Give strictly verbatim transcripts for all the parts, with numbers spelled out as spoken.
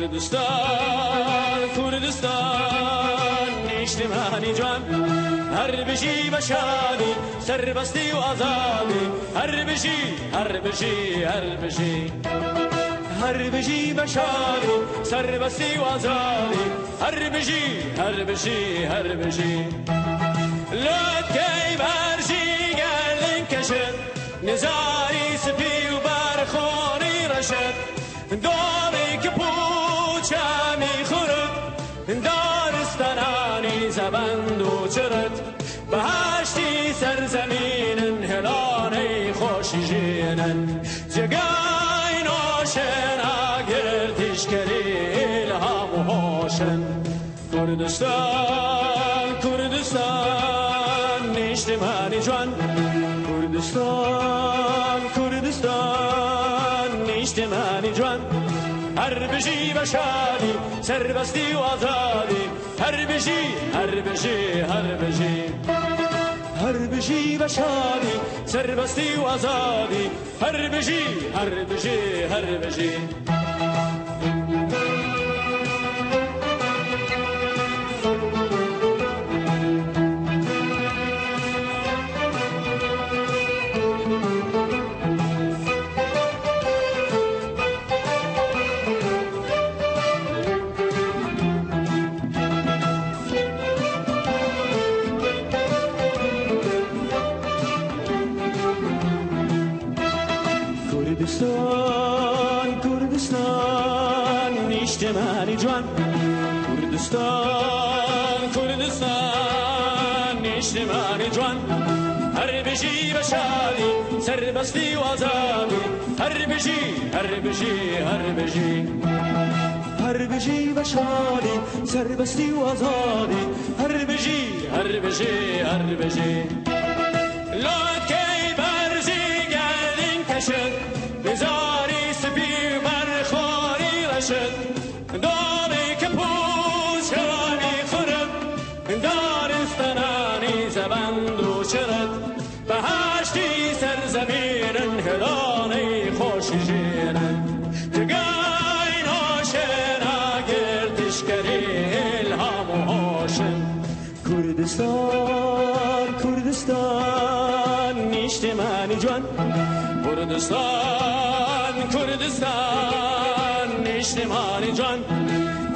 Kurdistan, Kurdistan, nîştimanî ciwan, her bijî be şadî, serbestî û azadî, her bijî, her bijî, her bijî. Her bijî be şadî, serbestî û azadî, her bijî, her bijî, her bijî. Lotkey berzî gelin keşit, nizarî spî û berxorî reşit. Dorê ki pûça mî xurit, daristananî zebend û çirit, behaştî serzemînin hilaney xweş jînin. Cigay noşin agir tişkerî îlham û hoşin. Kurdistan, Kurdistan, nîştimanî ciwan. Kurdistan, Kurdistan, nîştimanî ciwan. Her bijî be şadî, serbestî û azadî. Her bijî, her bijî, her bijî. Her bijî be şadî, serbestî û azadî. Her bijî, her bijî, her bijî. Kurdistan, Kurdistan, nîştimanî ciwan. Kurdistan, Kurdistan, nîştimanî ciwan. Her bijî be şadî, serbestî û azadî. Her bijî, her bijî, her bijî. Her bijî be şadî, serbestî û azadî. Her bijî, her bijî, her bijî. Lotkey berzî gelin keşit, nizarî spî berxorî reşit. Dorê ki pûçanî xurit, daristananî zebend û çirit. Behaştî serzemînin hilaney xweş jînin. Cigay noşin agir tişkerî îlham û hoşin. Kurdistan, Kurdistan, nîştimanî ciwan. Kurdistan, Kurdistan, nîştimanî ciwan.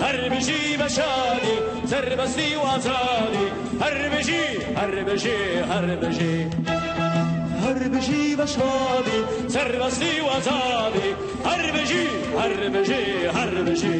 Her bijî be şadî, serbestî û azadî. Her bijî, her bijî, her bijî. Her bijî be şadî, serbestî û azadî. Her bijî, her bijî, her bijî.